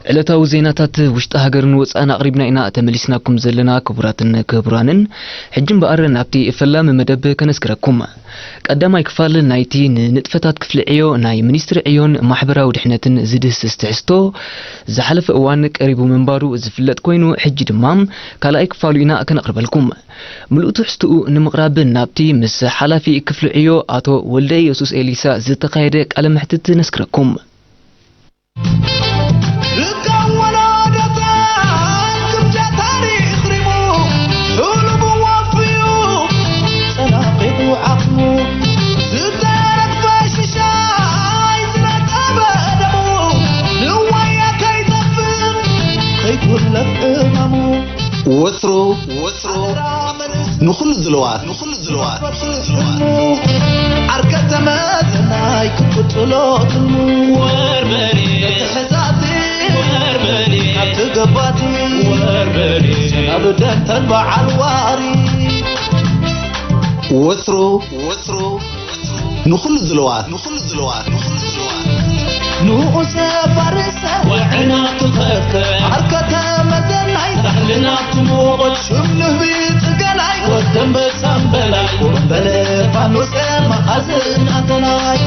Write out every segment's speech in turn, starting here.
ዕለታዊ ዜናታት ውሽጢ ሃገርን ወጻእን ኣቕሪብና ኢና ተመሊስናኩም ዘለና። ክቡራትን ክቡራንን፣ ሕጂ እምበኣር ናብቲ ፈላሚ መደብ ከነስግረኩም። ቀዳማይ ክፋል ናይቲ ንንጥፈታት ክፍሊ ዕዮ ናይ ሚኒስትሪ ዕዮን ማሕበራዊ ድሕነትን ዝድህስስ ትሕዝቶ ዝሓለፈ እዋን ቀሪቡ ምንባሩ ዝፍለጥ ኮይኑ፣ ሕጂ ድማ ካልኣይ ክፋሉ ኢና ከነቕርበልኩም። ምሉእ ትሕዝትኡ ንምቕራብ ናብቲ ምስ ሓላፊ ክፍሊ ዕዮ ኣቶ ወልደ ኢየሱስ ኤሊሳ ዝተኻየደ ቃለ መሕትት ነስግረኩም። ርካብ ወለዶታት ግምጃ ታሪኽ ሪሙ፣ ሕሉሙ ወፍዩ፣ ጸናቒቑ ዓቕሙ፣ ዝተረግፈ ሽሻይ ዝነጸበ ደሙ፣ ንዋያ ከይጠፍእ ከይጉለፍ ዕማሙ። ወትሩ፣ ወትሩ፣ ንኹሉ ዝለዋት፣ ንኹሉ ዝለዋት፣ ንኹሉ ዝለዋት። ዓርከ ተመዘናይ ክቅጽሎ ትልሙ። ወርበሬ። ተሕዛቲ። ወርበሬ። ኣብቲ ገባቲ። ወርበሬ። ናብ ደንተን በዓል ዋሪ። ወትሩ፣ ወትሩ፣ ንኹሉ ዝለዋት፣ ንኹሉ ዝለዋት፣ ንኹሉ ዝለዋት። ንኡሰ ፋርሰ ወዕና ትኸከ። ዓርከ ተመዘናይ። ሳሕልና ትሞቐት። ሽም ንህቢ ጽገናይ። ወደንበ ሳምበላይ። ወንበለ ፋኖሰ መኻዝን ኣተናይ።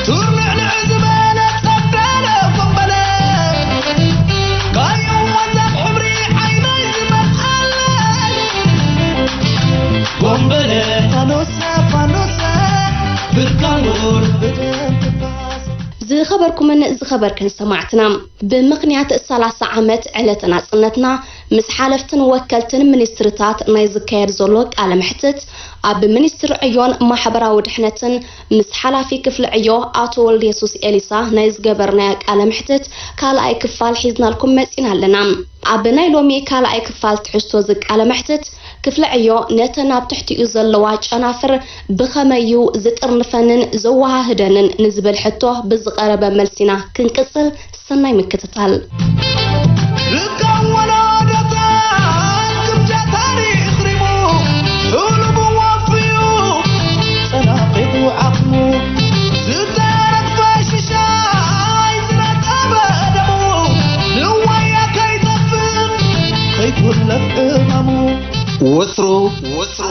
ቱርንዕንዕ ዝበለ ጸብዳለ ወንበለ። ካዩ ወዛብ ሕብሪ ዓይነይ ዝመልኣለይ። ጎንበለ ፋኖሰ ፋኖሰ ብርካኑር ብደም ትፋስ። ዝኸበርኩምን ዝኸበርክን ሰማዕትና፣ ብምኽንያት ሰላሳ ዓመት ዕለተ ናጽነትና ምስ ሓለፍትን ወከልትን ሚኒስትርታት ናይ ዝካየድ ዘሎ ቃለ መሕትት፣ ኣብ ሚኒስትሪ ዕዮን ማሕበራዊ ድሕነትን ምስ ሓላፊ ክፍሊ ዕዮ ኣቶ ወልደየሱስ ኤሊሳ ናይ ዝገበርናዮ ቃለ መሕትት ካልኣይ ክፋል ሒዝናልኩም መጺና ኣለና። ኣብ ናይ ሎሚ ካልኣይ ክፋል ትሕዝቶ እዚ ቃለ መሕትት፣ ክፍሊ ዕዮ ነተን ኣብ ትሕቲኡ ዘለዋ ጨናፍር ብኸመይ እዩ ዝጥርንፈንን ዘወሃህደንን ንዝብል ሕቶ ብዝቐረበ መልሲና ክንቅጽል፣ ሰናይ ምክትታል። ርካብ ወለዶታት ግምጃ ታሪኽ ሪሙ፣ ሕሉሙ ወፍዩ፣ ጸናቒቑ ዓቕሙ፣ ዝተረግፈ ሽሻይ ዝነጸበ ደሙ፣ ንዋያ ከይጠፍእ ከይጉለፍ ዕማሙ። ወትሩ፣ ወትሩ፣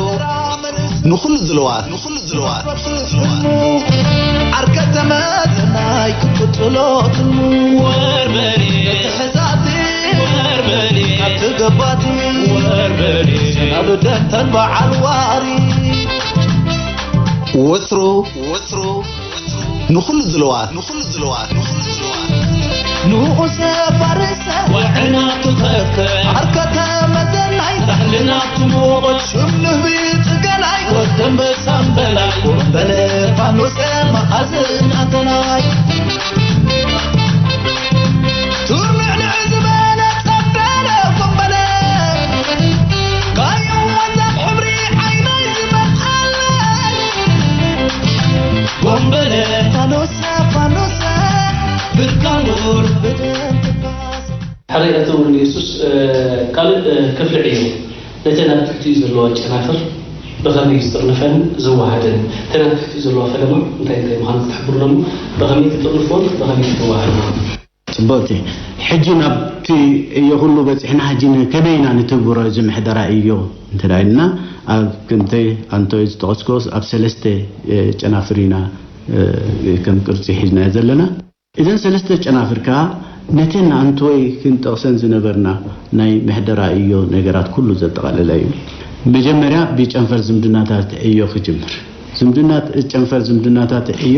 ንኹሉ ዝለዋት፣ ንኹሉ ዝለዋት፣ ንኹሉ ዝለዋት። ዓርከ ተመዘናይ ክቅጽሎ ትልሙ። ወርበሬ። ተሕዛቲ። ወርበሬ። ኣብቲ ገባቲ። ወርበሬ። ናብ ደንተን በዓል ዋሪ። ወትሩ፣ ወትሩ፣ ንኹሉ ዝለዋት፣ ንኹሉ ዝለዋት፣ ንኹሉ ዝለዋት። ንኡሰ ፋርሰ ወዕና ትኸከ። ዓርከ ተመዘናይ ላዕልና ትሞቐት። ሽም ንህቢ ጽገናይ ወደንበ ሳምበላይ። ወንበለ ፋኖሰ መኻዝን ኣተናይ። ቱርንዕንዕ ዝበለ ጸብዳለ ወንበለ። ካዩ ወዛብ ሕብሪ ዓይነይ ዝመልኣለይ። ጎንበለ ፋኖሰ ፋኖሰ ብርካኑር ብደም ትፋስ። ሕራይ ኣቶ ወልደየሱስ፣ እ፣ ካልእ፣ እ፣ ክፍሊ ዕዮ ነተን ኣብ ትሕቲኡ ዘለዋ ጨናፍር ብኸመይ ዝጥርንፈን ዘወሃደን፣ እተን ኣብ ትሕቲኡ ዘለዋ ፈለማ እንታይ እንታይ ምዃኑ ክትሕብሩሎም፣ ብኸመይ ትጥርንፎን ብኸመይ ትወሃድን? ጽብቕቲ። ሕጂ ናብቲ ዕዮ ኩሉ በጺሕና፣ ሕጂ ን-፣ ከመይ ኢና ንትግብሮ እዚ ምሕደራ ዕዮ እንተ ደኣ ኢልና፣ ኣብ ከምቲ ኣንቶይ ዝጠቐስክዎስ ኣብ ሰለስተ፣ እ፣ ጨናፍር ኢና፣ እ፣ ከም ቅርጺ ሒዝናዮ ዘለና። እዘን ሰለስተ ጨናፍር ከኣ ነተን ኣንቶይ ክንጠቕሰን ዝነበርና ናይ ምሕደራ ዕዮ ነገራት ኩሉ ዘጠቓለለ እዩ። መጀመርያ ብጨንፈር ዝምድናታት ዕዮ ክጅምር። ዝምድናት-፣ ጨንፈር ዝምድናታት ዕዮ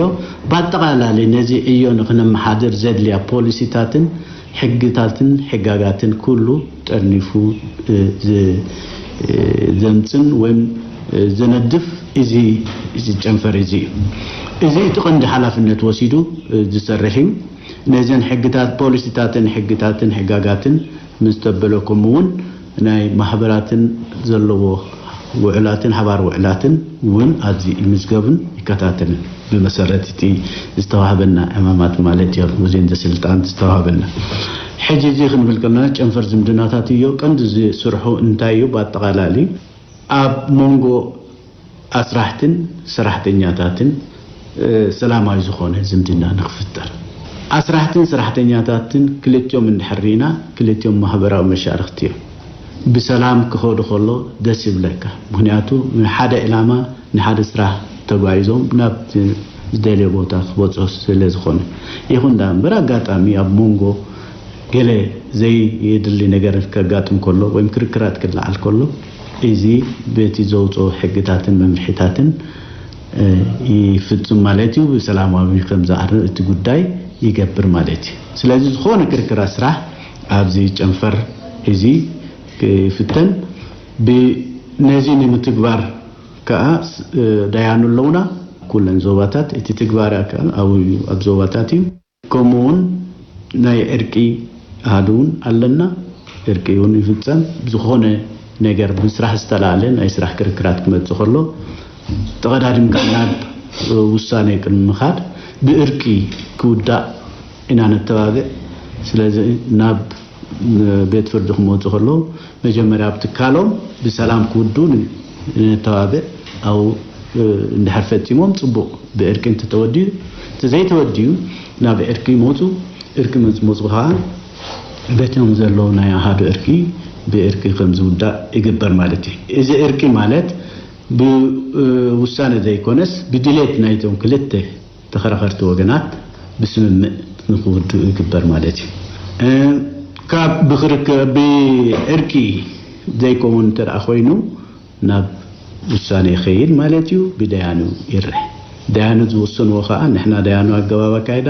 ብኣጠቓላሊ ነዚ ዕዮ ንኽነመሓድር ዘድልያ ፖሊሲታትን ሕግታትን ሕጋጋትን ኩሉ ጠርኒፉ፣ እ፣ ዝ-፣ እ፣ ዘምጽን ወይም፣ እ፣ ዘነድፍ እዚ፣ እዚ ጨንፈር እዚ እዩ። እዚ እቲ ቀንዲ ሓላፍነት ወሲዱ፣ እ፣ ዝሰርሕ እዩ። ነዘን ሕግታት፣ ፖሊሲታትን ሕግታትን ሕጋጋትን ምስ ተበለ፣ ከምኡ እውን ናይ ማሕበራትን ዘለዎ ውዕላትን ሓባር ውዕላትን እውን ኣብዚ ይምዝገብን ይከታተልን። ብመሰረት እቲ ዝተዋህበና ዕማማት ማለት እዩ፣ ኣብዚ እንደ ስልጣን ዝተዋህበና። ሕጂ እዚ ክንብል ከለና ጨንፈር ዝምድናታት እዮ፣ ቀንዲ እዚ ስርሑ እንታይ እዩ? ብኣጠቓላሊ ኣብ መንጎ ኣስራሕትን ሰራሕተኛታትን፣ እ፣ ሰላማዊ ዝኾነ ዝምድና ንክፍጠር። ኣስራሕትን ሰራሕተኛታትን ክልቲኦም እንድሕር ርኢና፣ ክልቲኦም ማህበራዊ መሻርኽቲ እዮም። ብሰላም ክኸዱ ከሎ ደስ ይብለካ። ምኽንያቱ ንሓደ ዕላማ፣ ንሓደ ስራሕ ተጓዒዞም ናብ ዝደልዮ ቦታ ክበፅሑ ስለ ዝኾነ። ይኹን ደኣ እምበር ኣጋጣሚ ኣብ መንጎ ገለ ዘይድሊ ነገር ከጋጥም ከሎ ወይም ክርክራት ክለዓል ከሎ፣ እዚ በቲ ዘውፅኦ ሕግታትን መምርሒታትን ይፍጽም ማለት እዩ። ብሰላማዊ ከም ዝዓርብ እቲ ጉዳይ ይገብር ማለት እዩ። ስለዚ ዝኾነ ክርክራት ስራሕ ኣብዚ ጨንፈር እዚ ክፍተን፣ ብ-፣ ነዚ ንምትግባር ከኣ ስ-፣ እ፣ ዳያኑ ኣለውና። ኩለን ዞባታት እቲ ትግባረ ኣካል ኣብኡ እዩ፣ ኣብ ዞባታት እዩ። ከምኡ እውን ናይ ዕርቂ ኣሃዱ እውን ኣለና። ዕርቂ እውን ይፍጸም። ዝኾነ ነገር ምስራሕ ዝተላዕለ ናይ ስራሕ ክርክራት ክመጽእ ከሎ፣ ተቐዳዲምካ ናብ ውሳኔ ቅድሚ ምኻድ ብዕርቂ ክውዳእ ኢና ነተባብዕ። ስለዚ ናብ ቤት ፍርዲ ክመጹ ከለዉ፣ መጀመርያ ኣብ ትካሎም ብሰላም ክውድኡ ን-፣ ነተባብዕ። ኣብኡ፣ እ፣ እንድሕር ፈጺሞም ጽቡቕ፣ ብዕርቂ እንተተወድዩ፣ እንተዘይተወድዩ ናብ ዕርቂ ይመጹ። ዕርቂ ምስ መጹ ከኣ በቶም ዘለዉ ናይ ኣሃዱ ዕርቂ ብዕርቂ ከም ዝውዳእ ይግበር ማለት እዩ። እዚ ዕርቂ ማለት ብ-፣ እ፣ ውሳነ ዘይኮነስ ብድሌት ናይቶም ክልተ ተኸራኸርቲ ወገናት ብስምምዕ ንክውድኡ ይግበር ማለት እዩ። እ፣ ካብ ብክርክ-፣ ብዕርቂ ዘይከውን እንተ ደኣ ኮይኑ ናብ ውሳኔ ይኸይድ ማለት እዩ። ብደያኑ ይርእ። ደያኑ ዝውስንዎ ከኣ ንሕና ደያኑ ኣገባብ ኣካይዳ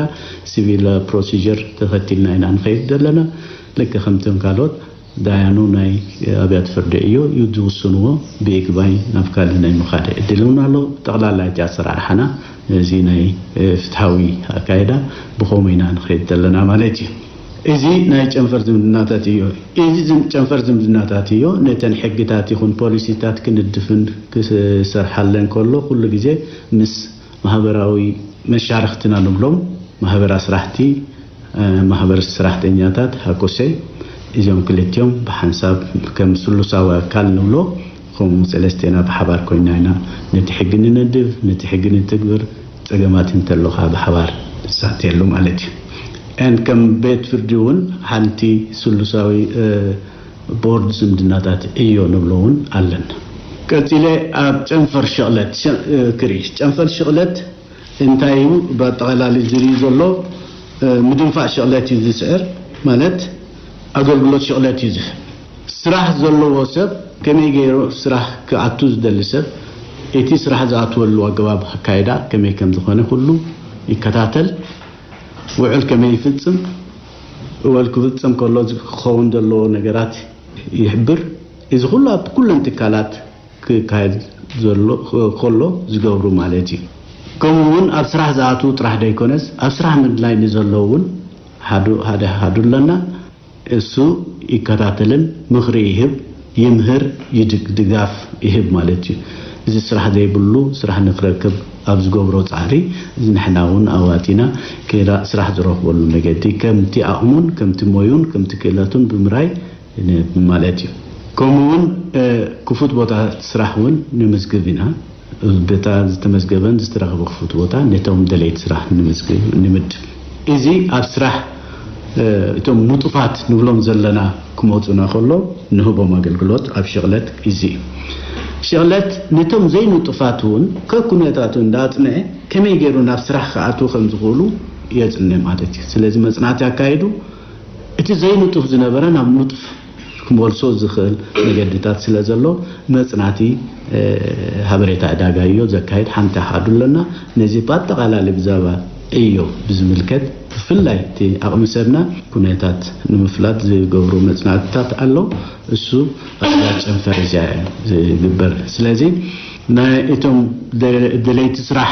ሲቪል ፕሮሲጀር ተኸቲልና ኢና ንኸይድ ዘለና። ልክዕ ከምቶም ካልኦት ዳያኑ ናይ ኣብያተ ፍርዲ ዕዮ እዩ ዝውስንዎ። ብይግባይ ናብ ካልእ ናይ ምኻድ ዕድል እውን ኣሎ። ጠቕላላ እቲ ኣሰራርሓና እዚ ናይ፣ እ፣ ፍትሓዊ ኣካይዳ ብኸምኡ ኢና ንኸይድ ዘለና ማለት እዩ። እዚ ናይ ጨንፈር ዝምድናታት እዩ። እዚ ዝም-፣ ጨንፈር ዝምድናታት እዩ ነተን ሕግታት ይኹን ፖሊሲታት ክንድፍን ክሰርሓለን ከሎ ኩሉ ግዜ ምስ ማህበራዊ መሻርኽትና ንብሎም ማህበር ኣስራሕቲ፣ እ፣ ማህበር ሰራሕተኛታት ሃኮሴ፣ እዚኦም ክልቲኦም ብሓንሳብ ከም ስሉሳዊ ኣካል ንብሎ፣ ከምኡ ሰለስቴና ብሓባር ኮይና ኢና ነቲ ሕጊ ንነድፍ፣ ነቲ ሕጊ ንትግብር፣ ጸገማት እንተሎ ከኣ ብሓባር ንሳተየሉ ማለት እዩ። And ከም ቤት ፍርዲ እውን ሓንቲ ስሉሳዊ፣ እ፣ ቦርድ ዝምድናታት እዮ ንብሎ እውን ኣለና። ቀጺለ ኣብ ጨንፈር ሽቕለት ሸ-፣ እ፣ ክርኢ። ጨንፈር ሽቕለት እንታይ እዩ? ብኣጠቓላሊ ዝርኢ ዘሎ፣ እ፣ ምድንፋዕ ሽቕለት እዩ ዝስዕር፣ ማለት ኣገልግሎት ሽቕለት እዩ ዝህብ። ስራሕ ዘለዎ ሰብ ከመይ ገይሩ ስራሕ ክኣቱ ዝደሊ ሰብ እቲ ስራሕ ዝኣትወሉ ኣገባብ ኣካይዳ ከመይ ከም ዝኾነ ኩሉ ይከታተል። ውዕል ከመይ ይፍጽም፣ ውዕል ክፍጽም ከሎ ክኸውን ዘለዎ ነገራት ይሕብር። እዚ ኩሉ ኣብ ኩለን ትካላት ክካየድ ዘሎ፣ ከሎ ዝገብሩ ማለት እዩ። ከምኡ እውን ኣብ ስራሕ ዝኣትዉ ጥራሕ ዘይኮነስ፣ ኣብ ስራሕ ምድላይ ንዘለዉ እውን ሓዱ፣ ሓደ ሓዱ ኣለና። እሱ ይከታተልን ምኽሪ ይህብ፣ ይምህር፣ ይድግ-፣ ድጋፍ ይህብ ማለት እዩ። እዚ ስራሕ ዘይብሉ ስራሕ ንክረክብ ኣብ ዝገብሮ ጻዕሪ፣ እዚ ንሕና እውን ኣዋጺና ክላ-፣ ስራሕ ዝረኽበሉ መገዲ ከምቲ ዓቕሙን ከምቲ ሞዩን ከምቲ ክእለቱን ብምራይ ን-፣ ማለት እዩ። ከምኡ እውን፣ እ፣ ክፉት ቦታ ስራሕ እውን ንምዝግብ ኢና። በታ ዝተመዝገበን ዝተረኸበ ክፉት ቦታ ነቶም ደለይቲ ስራሕ ንምዝግብ፣ ንምድብ። እዚ ኣብ ስራሕ፣ እ፣ እቶም ንጡፋት ንብሎም ዘለና ክመጹና ከሎ ንህቦም ኣገልግሎት ኣብ ሽቕለት እዚ እዩ። ሽቕለት ነቶም ዘይንጡፋት እውን ከኩነታቱ እንዳጽንዐ ከመይ ገይሩ ናብ ስራሕ ክኣትዉ ከም ዝኽእሉ የጽንዕ ማለት እዩ። ስለዚ መጽናዕቲ ኣካይዱ እቲ ዘይንጡፍ ዝነበረ ናብ ንጡፍ ክመልሶ ዝኽእል መገድታት ስለ ዘሎ መጽናዕቲ፣ እ፣ ሓበሬታ ዕዳጋ እዮ ዘካይድ ሓንቲ ኣሃዱ ኣለና። ነዚ ብኣጠቓላሊ ብዛዕባ እዮ ብዝምልከት ብፍላይ እቲ ዓቕሚ ሰብና ኩነታት ንምፍላጥ ዝገብሩ መጽናዕትታት ኣሎ። እሱ ኣብዛ ጨንፈር እዚኣ እዩ ዝግበር። ስለዚ ናይ እቶም ደ-፣ ደለይቲ ስራሕ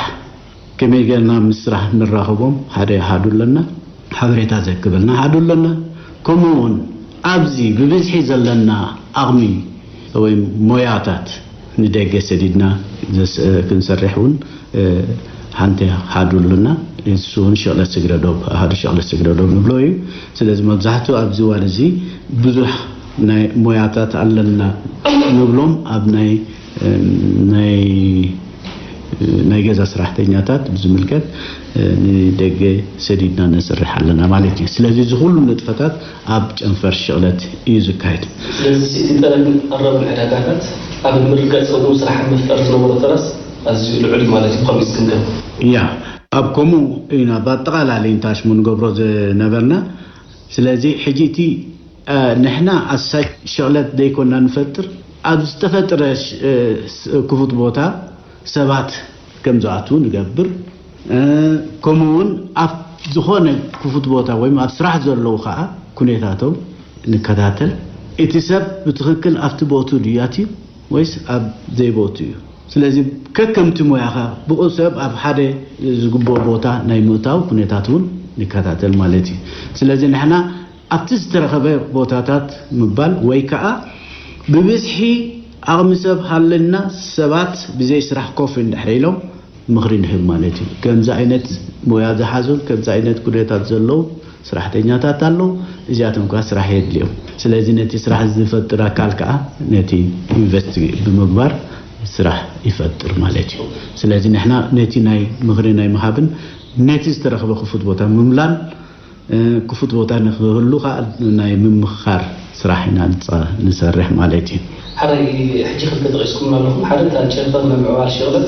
ከመይ ጌርና ምስ ስራሕ ንራኸቦም ሓደ ኣሃዱ ኣለና፣ ሓበሬታ ዘክበልና ኣሃዱ ኣለና። ከምኡ እውን ኣብዚ ብብዝሒ ዘለና ዓቕሚ ወይ ሞያታት ንደገ ሰዲድና ዘስ-፣ ክንሰርሕ እውን፣ እ፣ ሓንቲ ኣሃዱ ኣለና። እሱ እውን ሽቕለት ስግረ ዶብ፣ ኣሃዱ ሽቕለት ስግረ ዶብ ንብሎ እዩ። ስለዚ መብዛሕትኡ ኣብዚ እዋን እዚ ብዙሕ ናይ ሞያታት ኣለና ንብሎም ኣብ ናይ፣ እ፣ ናይ ናይ ገዛ ሰራሕተኛታት ብዝምልከት ንደገ ሰዲድና ነስርሕ ኣለና ማለት እዩ። ስለዚ እዚ ኩሉ ንጥፈታት ኣብ ጨንፈር ሽቕለት እዩ ዝካየድ። ስለዚ እቲ ጠለብን ቀረብን ዕዳጋታት ኣብ ንምርግጋፅ ከምኡ ስራሕ ምፍጣር ዝነበሮ ተራስ ኣዝዩ ልዑል እዩ ማለት እዩ። ከምኡ ዝግምገም። ያ ኣብ ከምኡ ኢና ብኣጠቓላሊ እንታሽሙ ንገብሮ ዝነበርና። ስለዚ ሕጂ እቲ ንሕና ኣሳይ ሸቕለት ዘይኮና ንፈጥር፣ ኣብ ዝተፈጥረ ክፉት ቦታ ሰባት ከም ዝኣትዉ ንገብር። ከምኡ እውን ኣብ ዝኾነ ክፉት ቦታ ወይም ኣብ ስራሕ ዘለዉ ከዓ ኩነታቶም ንከታተል። እቲ ሰብ ብትኽክል ኣብቲ ቦቱ ድዩ ኣትዩ ወይስ ኣብ ዘይቦቱ እዩ? ስለዚ ከከምቲ ሞያኻ ብኡ ሰብ ኣብ ሓደ ዝግብኦ ቦታ ናይ ምእታው ኩነታት እውን ንከታተል ማለት እዩ። ስለዚ ንሕና ኣብቲ ዝተረኸበ ቦታታት ምባል ወይ ከዓ ብብዝሒ ዓቕሚ ሰብ ሃለና ሰባት ብዘይ ስራሕ ኮፍ እንድሕር ኢሎም ምኽሪ ንህብ ማለት እዩ። ከምዚ ዓይነት ሞያ ዝሓዙን ከምዚ ዓይነት ኩነታት ዘለዉ ስራሕተኛታት ኣለዉ። እዚኣቶም ከዓ ስራሕ የድልዮም። ስለዚ ነቲ ስራሕ ዝፈጥር ኣካል ከዓ ነቲ ኢንቨስት ብምግባር ስራሕ ይፈጥር ማለት እዩ። ስለዚ ንሕና ነቲ ናይ ምኽሪ ናይ ምሃብን ነቲ ዝተረኽበ ክፉት ቦታ ምምላን ክፉት ቦታ ንክህሉ ከዓ ናይ ምምኻር ስራሕ ኢና ንሰርሕ ማለት እዩ። ሓራይ ሕጂ ክልተ ጠቂስኩም ኣለኹም። ሓደ እታ ጨንፈር ንምዕባል ሽቕለት፣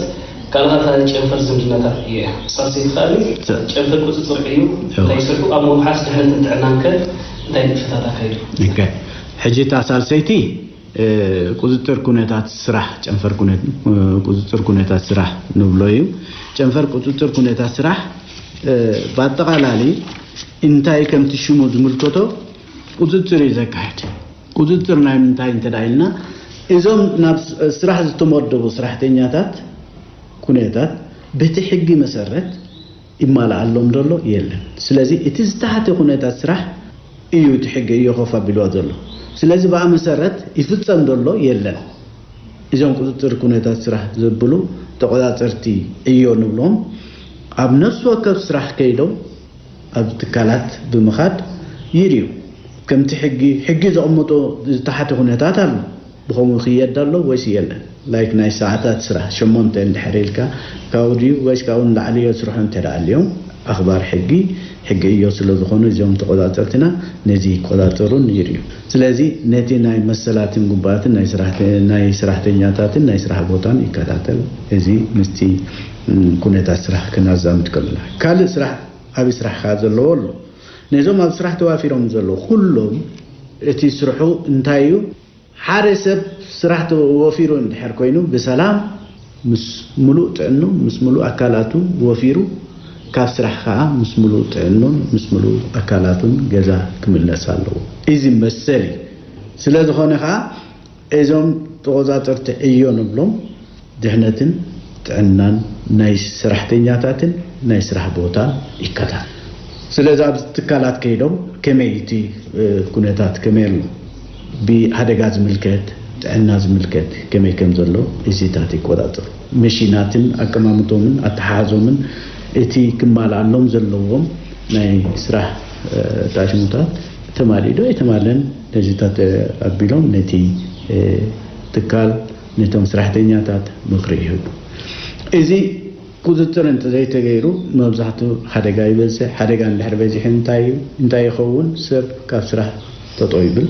ካልኣታ እታ ጨንፈር ዝምድናታት እየ። ሳልሰይቲ ከዓ ጨንፈር ቁፅፅር እዩ። እንታይ ይሰርሑ ኣብ ምውሓስ ድሕነትን ጥዕናን ከ እንታይ ንጥፈታት ኣካይዱ? ሕጂ እታ ሳልሰይቲ ቁፅፅር ኩነታት ስራሕ ጨንፈር ቁፅፅር ኩነታት ስራሕ ንብሎ እዩ። ጨንፈር ቁፅፅር ኩነታት ስራሕ ብኣጠቓላሊ እንታይ ከምቲ ሽሙ ዝምልከቶ ቁፅፅር እዩ ዘካየድ። ቁፅፅር ናይ ምንታይ እንተ ኢልና እዞም ናብ ስራሕ ዝተመደቡ ስራሕተኛታት ኩነታት በቲ ሕጊ መሰረት ይማልኣሎም ዘሎ የለን። ስለዚ እቲ ዝተሓተ ኩነታት ስራሕ እዩ እቲ ሕጊ እዮ ኮፍ ኣቢልዋ ዘሎ። ስለዚ ብኣ መሰረት ይፍፀም ዘሎ የለን። እዞም ቁፅፅር ኩነታት ስራሕ ዘብሉ ተቆፃፀርቲ ዕዮ ንብሎም ኣብ ነፍሲ ወከፍ ስራሕ ከይዶም ኣብ ትካላት ብምኻድ ይርእዩ። ከምቲ ሕጊ ሕጊ ዘቐምጦ ዝተሓተ ኩነታት ኣሎ። ብኸምኡ ክየድ ኣሎ ወይስ የለን? ላይክ ናይ ሰዓታት ስራሕ ሸሞንተ እንድሕር ኢልካ ካብኡ ድዩ ወይስ ካብኡ ንላዕሊ እዮ ስርሑ እንተ ደኣ ኣልዮም ኣኽባር ሕጊ ሕጊ እዮ ስለ ዝኾኑ እዚኦም ተቆፃፀርትና ነዚ ይቆፃፀሩን ይርእዩ። ስለዚ ነቲ ናይ መሰላትን ግቡኣትን ናይ ስራሕተኛታትን ናይ ስራሕ ቦታን ይከታተል። እዚ ምስቲ ኩነታት ስራሕ ክናዛምድ ከለና ካልእ ስራሕ ዓብዪ ስራሕ ከዓ ዘለዎ ኣሎ። ነዞም ኣብ ስራሕ ተዋፊሮም ዘለዉ ኩሎም እቲ ስርሑ እንታይ እዩ? ሓደ ሰብ ስራሕ ተወፊሩ እንድሕር ኮይኑ ብሰላም ምስ ምሉእ ጥዕኑ ምስ ምሉእ ኣካላቱ ወፊሩ ካብ ስራሕ ከዓ ምስ ምሉእ ጥዕኑን ምስ ምሉእ ኣካላቱን ገዛ ክምለስ ኣለዎ። እዚ መሰል እዩ። ስለ ዝኾነ ከዓ እዞም ተቆፃፀርቲ ዕዮ ንብሎም ድሕነትን ጥዕናን ናይ ሰራሕተኛታትን ናይ ስራሕ ቦታን ይከታተል። ስለዚ ኣብ ትካላት ከይዶም ከመይ እቲ ኩነታት ከመይ ኣሎ፣ ብሓደጋ ዝምልከት ጥዕና ዝምልከት ከመይ ከም ዘሎ እዚታት ይቆፃፀሩ። መሽናትን ኣቀማምጦምን ኣተሓሕዞምን እቲ ክማልኣሎም ዘለዎም ናይ ስራሕ ጣሽሙታት ተማሊኡ ዶ ኣይተማለን ነዚታት ኣቢሎም ነቲ ትካል ነቶም ስራሕተኛታት ምኽሪ ይህቡ። እዚ ቁፅፅር እንተዘይተገይሩ መብዛሕቱ ሓደጋ ይበዝሕ። ሓደጋ እንድሕር በዚሑ እንታይ እዩ እንታይ ይኸውን? ሰብ ካብ ስራሕ ጠጠው ይብል።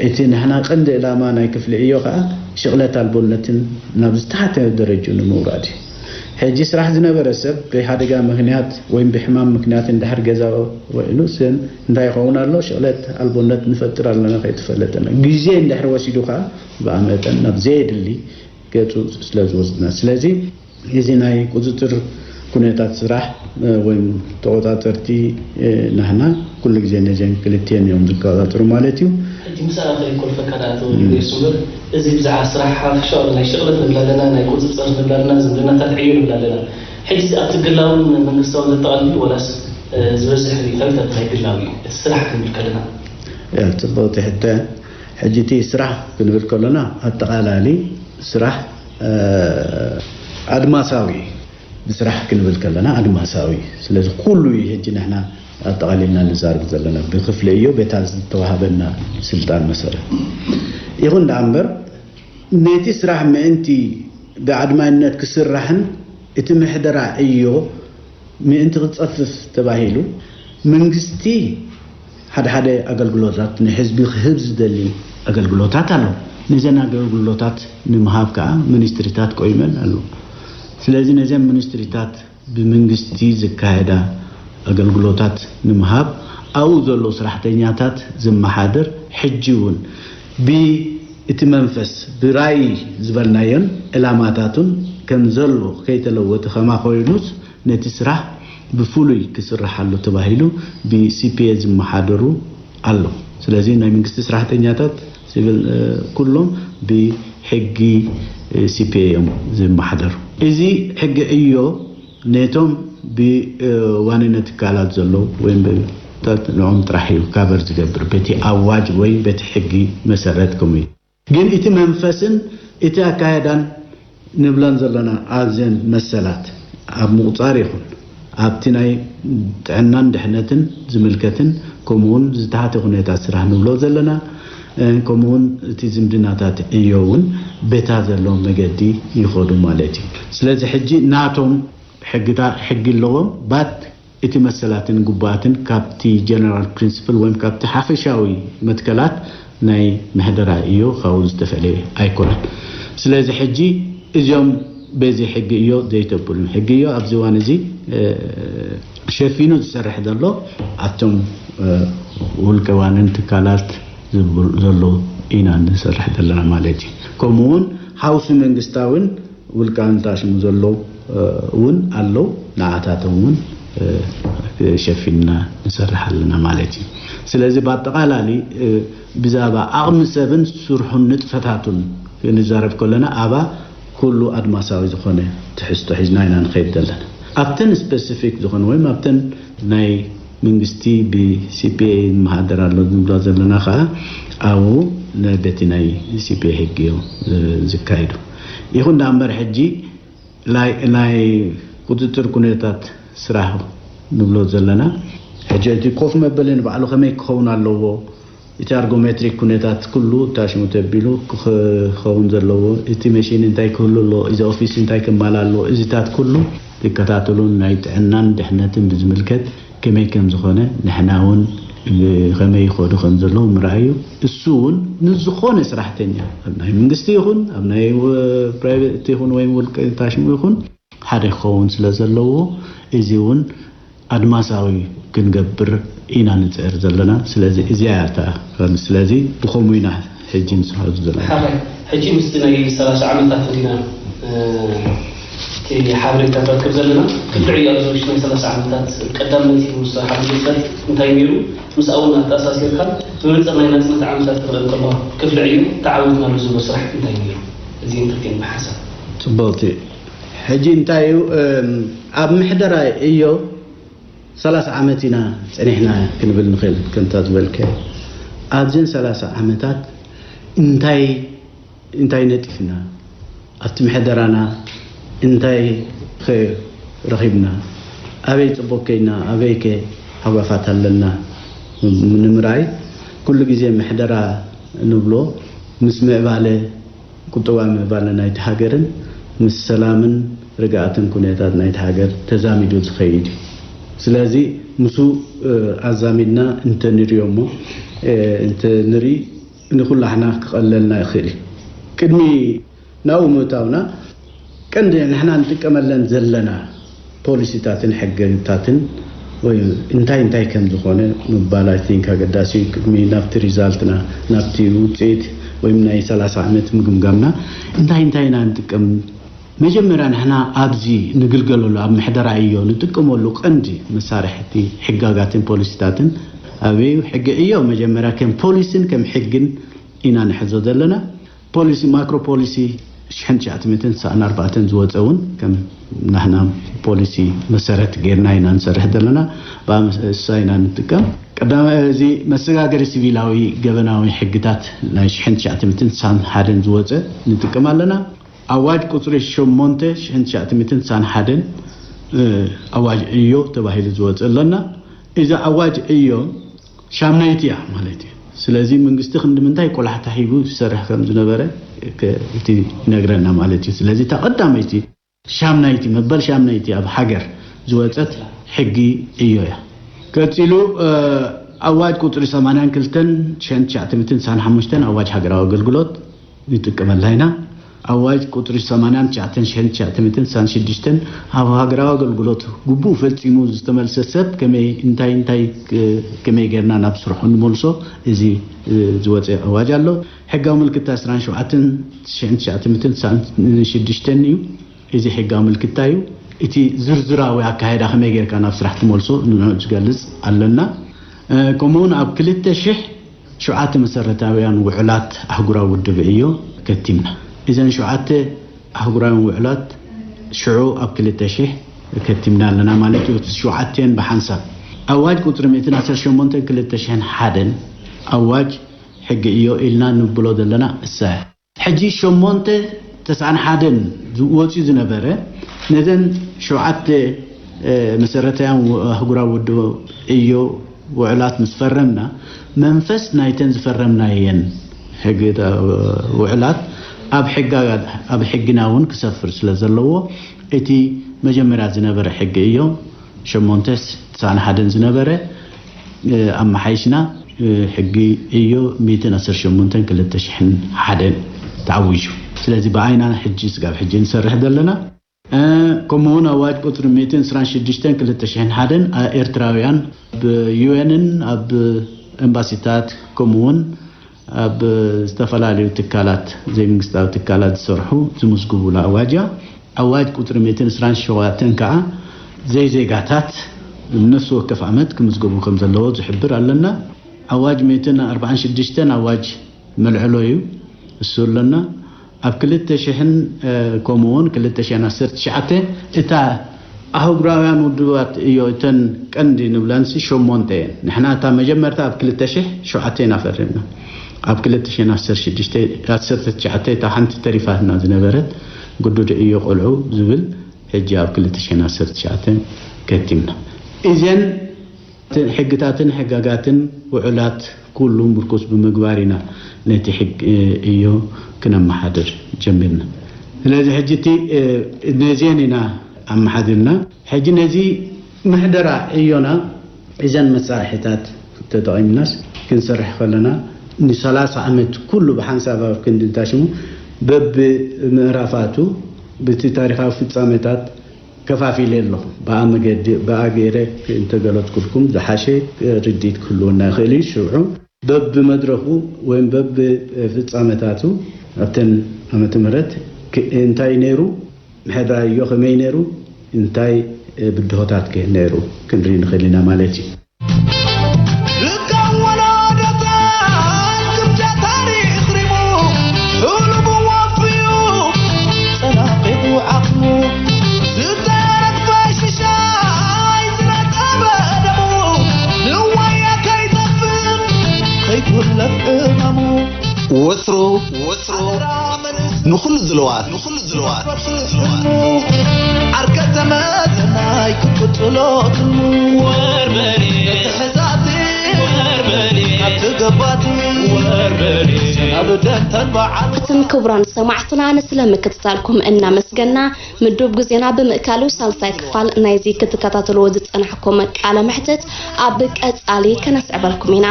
እቲ ንሕና ቀንዲ ዕላማ ናይ ክፍሊ ዕዮ ከዓ ሽቕለት ኣልቦነትን ናብ ዝተሓተ ደረጅኡ ንምውራድ እዩ። ሕጂ ስራሕ ዝነበረ ሰብ ብሓደጋ ምክንያት ወይም ብሕማም ምክንያት እንድሕር ገዛ ውዒሉ ስን እንታይ ይኸውን ኣሎ? ሽቕለት ኣልቦነት ንፈጥር ኣለና ከይተፈለጠና ግዜ እንድሕር ወሲዱ ከዓ ብኣ መጠን ናብ ዘየድሊ ገፁ ስለ ዝወስድና ስለዚ እዚ ናይ ቁፅፅር ኩነታት ስራሕ ወይም ተቆፃፀርቲ ናህና ኩሉ ግዜ ነዚን ክልቲኤን እዮም ዝቆፃፀሩ ማለት እዩ። ሕጂ ምስኣ ከይኮልፈካ ደኣ ተወዲኡ እሱ እምበር እዚ ብዛዕባ ስራሕ ሓፈሻዊ ናይ ሽቕለት ንብል ኣለና ናይ ቁፅፅር ንብል ኣለና ዝምድናታት ዕዮ ንብል ኣለና። ሕጂ እዚ ኣብቲ ግላውን መንግስታውን ዘጠቓልል እዩ ወላስ ዝበዝሕ ሪኢቶታት ናይ ግላዊ እዩ እቲ ስራሕ ክንብል ከለና? ጽብቕቲ ሕቶ። ሕጂ እቲ ስራሕ ክንብል ከለና ኣጠቓላሊ ስራሕ ኣድማሳዊ ብስራሕ ክንብል ከለና ኣድማሳዊ ስለዚ ኩሉ እዩ ሕጂ ንሕና ኣጠቓሊልና ንዛርብ ዘለና ብክፍሊ እዮ ቤታ ዝተዋሃበና ስልጣን መሰረት ይኹን ደኣ እምበር ነቲ ስራሕ ምእንቲ ብኣድማይነት ክስራሕን እቲ ምሕደራ ዕዮ ምእንቲ ክጸፍፍ ተባሂሉ፣ መንግስቲ ሓደ ሓደ ኣገልግሎታት ንህዝቢ ክህብ ዝደሊ ኣገልግሎታት ኣሎ። ነዘን ኣገልግሎታት ንምሃብ ከኣ ሚኒስትሪታት ቆይመን ኣሎ። ስለዚ ነዘን ሚኒስትሪታት ብመንግስቲ ዝካየዳ ኣገልግሎታት ንምሃብ ኣብኡ ዘሎ ስራሕተኛታት ዝመሓደር፣ ሕጂ እውን ብእቲ መንፈስ ብራእይ ዝበልናዮን ዕላማታቱን ከም ዘሎ ከይተለወጠ ከማ ኮይኑስ ነቲ ስራሕ ብፍሉይ ክስርሓሉ ተባሂሉ ብሲፒኤ ዝመሓደሩ ኣሎ። ስለዚ ናይ መንግስቲ ስራሕተኛታት፣ ሲቪል ኩሎም ብሕጊ ሲፒኤ እዮም ዝመሓደሩ። እዚ ሕጊ ዕዮ ነቶም ብዋንነት ትካላት ዘለዉ ወይም ንኦም ጥራሕ እዩ ካቨር ዝገብር በቲ ኣዋጅ ወይ በቲ ሕጊ መሰረት ከምኡ እዩ። ግን እቲ መንፈስን እቲ ኣካየዳን ንብለን ዘለና ኣብዘን መሰላት ኣብ ምቑፃር ይኹን ኣብቲ ናይ ጥዕናን ድሕነትን ዝምልከትን ከምኡውን ዝተሓተ ኩነታት ስራሕ ንብሎ ዘለና ከምኡውን እቲ ዝምድናታት ዕዮ እውን በታ ዘሎ መገዲ ይኸዱ ማለት እዩ። ስለዚ ሕጂ ናቶም ሕግታ ሕጊ ኣለዎም ባት እቲ መሰላትን ግቡኣትን ካብቲ ጀነራል ፕሪንስፕል ወይም ካብቲ ሓፈሻዊ መትከላት ናይ ምሕደራ እዮ ካብኡ ዝተፈለየ ኣይኮነን። ስለዚ ሕጂ እዚኦም በዚ ሕጊ እዮ ዘይተብሉን ሕጊ እዮ ኣብዚ እዋን እዚ ሸፊኑ ዝሰርሕ ዘሎ ኣብቶም ውልቀዋንን ትካላት ዝብሉ ዘሎ ኢና ንሰርሕ ዘለና ማለት እዩ። ከምኡ እውን ሃውሲ መንግስታውን ውልቃን ታሽሙ ዘሎ እውን ኣለዉ። ንዓታቶም እውን ሸፊንና ንሰርሕ ኣለና ማለት እዩ። ስለዚ ብኣጠቓላሊ ብዛዕባ ዓቕሚ ሰብን ስርሑን ንጥፈታቱን ክንዛረብ ከለና ኣባ ኩሉ ኣድማሳዊ ዝኾነ ትሕዝቶ ሒዝና ኢና ንኸይድ ዘለና። ኣብተን ስፔሲፊክ ዝኾነ ወይም ኣብተን ናይ መንግስቲ ብሲፒኤ ይመሃደር ኣሎ ንብሎ ዘለና ከዓ ኣብኡ በቲ ናይ ሲፒኤ ሕጊ እዮም ዝካይዱ። ይኹን ዳ እምበር ሕጂ ናይ ቁፅፅር ኩነታት ስራሕ ንብሎ ዘለና ሕጂ እቲ ኮፍ መበሊ ንባዕሉ ከመይ ክኸውን ኣለዎ፣ እቲ ኣርጎሜትሪክ ኩነታት ኩሉ ታሽሙ ተቢሉ ክኸውን ዘለዎ፣ እቲ መሽን እንታይ ክህሉ ኣለዎ፣ እዚ ኦፊስ እንታይ ክማላ ኣለዎ፣ እዚታት ኩሉ ዝከታተሉን ናይ ጥዕናን ድሕነትን ብዝምልከት ከመይ ከም ዝኾነ ንሕና እውን ከመይ ይኸዱ ከም ዘለዉ ምርኣዩ። እሱ እውን ንዝኾነ ስራሕተኛ ኣብ ናይ መንግስቲ ይኹን ኣብ ናይ ፕራይቬት ይኹን ወይም ውልቀ ታሽሙ ይኹን ሓደ ክኸውን ስለ ዘለዎ እዚ እውን ኣድማሳዊ ክንገብር ኢና ንፅዕር ዘለና። ስለዚ እዚኣ እያ እታ ስለዚ ብኸምኡ ኢና ሕጂ ንስሓቱ ዘለና። ሓራይ ሕጂ ምስቲ ናይ ሰላሳ ዓመታት እንዲና ሓበሬታ ክረክብ ዘለና ክፍሊ ዕዮ ኣብዚ ውሽጢ ናይ ሰላሳ ዓመታት ቀዳመይቲ ምስ ሓሙሽተ እንታይ ነይሩ ምስ ኣውን ኣተኣሳሲርካ ብመንፅር ናይ ናፅነት ዓመታት ክረአ ከሎ ክፍሊ ዕዮ ተዓዊትና ኣሎ ዝብሎ ስራሕ እንታይ ነይሩ? እዚ እንክልቲን ብሓሳብ ጽቡቕቲ ሕጂ እንታይ እዩ ኣብ ምሕደራ እዮ ሰላሳ ዓመት ኢና ጸኒሕና ክንብል ንኽእል። ከምታ ዝበልከ ኣብዘን ሰላሳ ዓመታት እንታይ እንታይ ነጢፍና ኣብቲ ምሕደራና እንታይ ረኺብና ኣበይ ጽቡቕ ከይና ኣበይ ከ ሃጓፋት ኣለና ንምርኣይ ኩሉ ግዜ ምሕደራ ንብሎ ምስ ምዕባለ ቁጠባዊ ምዕባለ ናይቲ ሃገርን ምስ ሰላምን ርግኣትን ኩነታት ናይቲ ሃገር ተዛሚዱ ዝኸይድ እዩ። ስለዚ ምስኡ ኣዛሚድና እንተንሪኦ እሞ እንተንርኢ ንኹላሕና ክቐለልና ይኽእል እዩ። ቅድሚ ናብኡ ምእታውና ቀንዲ ንሕና ንጥቀመለን ዘለና ፖሊሲታትን ሕግታትን ወይ እንታይ እንታይ ከም ዝኾነ ምባል I think ኣገዳሲ እዩ። ቅድሚ ናብቲ ሪዛልትና ናብቲ ውፅኢት ወይም ናይ ሰላሳ ዓመት ምግምጋምና እንታይ እንታይ ኢና ንጥቀም መጀመርያ ንሕና ኣብዚ ንግልገለሉ ኣብ ምሕደራ እዮ ንጥቀመሉ ቀንዲ መሳርሕቲ ሕጋጋትን ፖሊሲታትን ኣበዩ ሕጊ እዮ መጀመርያ ከም ፖሊሲን ከም ሕግን ኢና ንሕዞ ዘለና። ፖሊሲ ማክሮ ፖሊሲ ሽሕን ትሽዓተ ሚእትን ስሳን ኣርባዕተን ዝወፀ እውን ከም ናሕና ፖሊሲ መሰረት ጌርና ኢና ንሰርሕ ዘለና ብኣመሳ ኢና ንጥቀም። ቀዳማይ እዚ መሰጋገሪ ሲቪላዊ ገበናዊ ሕግታት ናይ ሽሕን ትሽዓተ ሚእትን ስሳን ሓደን ዝወፀ ንጥቀም ኣለና። ኣዋጅ ቁፅሪ ሸሞንተ ሽሕን ትሽዓተ ሚእትን ስሳን ሓደን ኣዋጅ ዕዮ ተባሂሉ ዝወፀ ኣለና። እዚ ኣዋጅ ዕዮ ሻምናይቲ እያ ማለት እዩ። ስለዚ መንግስቲ ክንዲ ምንታይ ቆላሕታ ሂቡ ዝሰርሕ ከም ዝነበረ እቲ ይነግረና ማለት እዩ። ስለዚ እታ ቀዳመይቲ ሻምናይቲ መበል ሻምናይቲ ኣብ ሃገር ዝወጸት ሕጊ እዮ እያ። ቀጺሉ ኣዋጅ ቁጽሪ ሰማንያን ክልተን ሽሕን ትሽዓተ ሚእትን ስሳን ሓሙሽተን ኣዋጅ ሃገራዊ ኣገልግሎት ንጥቀመላ ኢና። ኣዋጅ ቁጽሪ ሰማንያን ትሽዓተን ሽሕን ትሽዓተ ሚእትን ስሳን ሽዱሽተን ኣብ ሃገራዊ ኣገልግሎት ግቡእ ፈጺሙ ዝተመልሰ ሰብ ከመይ እንታይ እንታይ ከመይ ጌርና ናብ ስርሑ ንመልሶ እዚ ዝወጸ ኣዋጅ ኣሎ። ሕጋዊ ምልክታ ዕስራን ሸውዓተን ሽሕን ትሽዓተ ሚእትን ስሳን ሽዱሽተን እዩ። እዚ ሕጋዊ ምልክታ እዩ። እቲ ዝርዝራዊ ኣካይዳ ከመይ ጌርካ ናብ ስራሕ ትመልሶ ንዑ ዝገልጽ ኣለና። ከምኡውን ኣብ ክልተ ሽሕ ሸውዓተ መሰረታውያን ውዕላት ኣህጉራዊ ውድብ ዕዮ ከቲምና። እዘን ሸውዓተ ኣህጉራውያን ውዕላት ሽዑ ኣብ ክልተ ሽሕ ከቲምና ኣለና ማለት እዩ። ሸውዓተን ብሓንሳብ ኣዋጅ ቁጽሪ ሚእትን ዓሰርተ ሸሞንተን ክልተ ሽሕን ሓደን ኣዋጅ ሕጊ እዮ ኢልና ንብሎ ዘለና እሳ ሕጂ ሸሞንተ ተስዓን ሓደን ወፂኡ ዝነበረ ነዘን ሸውዓተ መሰረታውያን ኣህጉራዊ ውድብ እዮ ውዕላት ምስ ፈረምና መንፈስ ናይተን ዝፈረምናየን ሕጊ ውዕላት ኣብ ሕጋ ኣብ ሕግና እውን ክሰፍር ስለ ዘለዎ እቲ መጀመርያ ዝነበረ ሕጊ እዮ ሸሞንተ ተስዓን ሓደን ዝነበረ ኣመሓይሽና ሕጊ እዮ ሚእትን ዓሰርተ ሸሞንተን ክልተ ሽሕን ሓደን ተዓዊጁ። ስለዚ ብኣይና ሕጂ ስጋብ ሕጂ ንሰርሕ ዘለና ከምኡውን ኣዋጅ ቁፅሪ ሚእትን ዕስራን ሽዱሽተን ክልተ ሽሕን ሓደን ኤርትራውያን ኣብ ዩኤንን ኣብ ኤምባሲታት ከምኡውን ኣብ ዝተፈላለዩ ትካላት ዘይመንግስታዊ ትካላት ዝሰርሑ ዝምዝግቡላ ኣዋጅ እያ። ኣዋጅ ቁፅሪ ሚእትን ዕስራን ሸውዓተን ከዓ ዘይዜጋታት ነፍሲ ወከፍ ዓመት ክምዝገቡ ከም ዘለዎ ዝሕብር ኣለና። ኣዋጅ ሚእትን ኣርባዓን ሽዱሽተን ኣዋጅ መልዕሎ እዩ እሱ ኣለና። ኣብ ክልተ ሽሕን ከምኡውን ክልተ ሽሕን ዓሰርተ ትሽዓተ እታ ኣህጉራውያን ውድባት እዮ እተን ቀንዲ ንብለንሲ ሸሞንተ እየን። ንሕና እታ መጀመርታ ኣብ ክልተ ሽሕ ሸውዓተ ኢና ፈሪምና። ኣብ ክልተ ሽሕን ዓሰርተ ትሽዓተ እታ ሓንቲ ተሪፋትና ዝነበረት ግዱድ እዮ ቆልዑ ዝብል ሕጂ ኣብ ክልተ ሽሕን ዓሰርተ ትሽዓተ ከቲምና። እዘን ሕግታትን ሕጋጋትን ውዕላት ኩሉ ምርኩስ ብምግባር ኢና ነቲ ሕግ እዮ ክነመሓድር ጀሚርና። ስለዚ ሕጂ እቲ ነዚአን ኢና ኣመሓዲርና። ሕጂ ነዚ ምሕደራ እዮና እዘን መሳርሒታት ተጠቒምናስ ክንሰርሕ ከለና ንሰላሳ ዓመት ኩሉ ብሓንሳብ ኣብ ክንዲ እንታሽሙ በብምዕራፋቱ ብቲ ታሪኻዊ ፍጻሜታት ከፋፊለ ኣለኹ። ብኣ መገዲ ብኣ ገይረ እንተገለጽኩልኩም ዝሓሸ ርድኢት ክህልወና ይኽእል እዩ። ሽዑ በብመድረኹ ወይም በብፍጻመታቱ ኣብተን ዓመተ ምህረት እንታይ ነይሩ፣ ምሕደራ እዮ ከመይ ነይሩ፣ እንታይ ብድሆታት ከ ነይሩ ክንርኢ ንኽእል ኢና ማለት እዩ። ወትሩ ወትሩ ንኹሉ ዝለዋት ንኹሉ ዝለዋት ዓርከ ተመዘናይ ክቅጽሎ ትልሙ ወርበሬ ተሕዛቲ ወርበሬ ኣብቲ ገባቲ ወርበሬ ሰናብደን ተንበዓል። ክቡራትን ክቡራን ሰማዕትና ንስለ ምክትታልኩም እናመስገና ምዱብ ግዜና ብምእካሉ ሳልሳይ ክፋል ናይዚ ክትከታተልዎ ዝጸናሕኩም ቃለ መሕትት ኣብ ቀጻሊ ከነስዕበልኩም ኢና።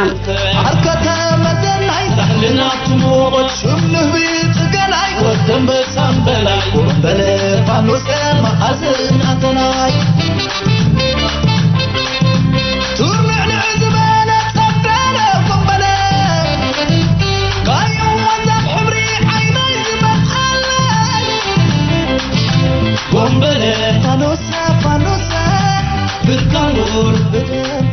ኣርከተ መዘናይ ዛሕልና ትሞት ሽም ንህቢ ጽገናይ ወደንበሳም በላይ ወበለ ፋኖሰ መኣዝናተናይ ቱርንዕንዕ ዝበለ ጸብዳለ ወበለ ካዩ ወዛብ ሕብሪ ዓይነይ ዝመልኣለይ ወንበለ ፋኖሰ ፋኖሰ ብርካን ጉርብትን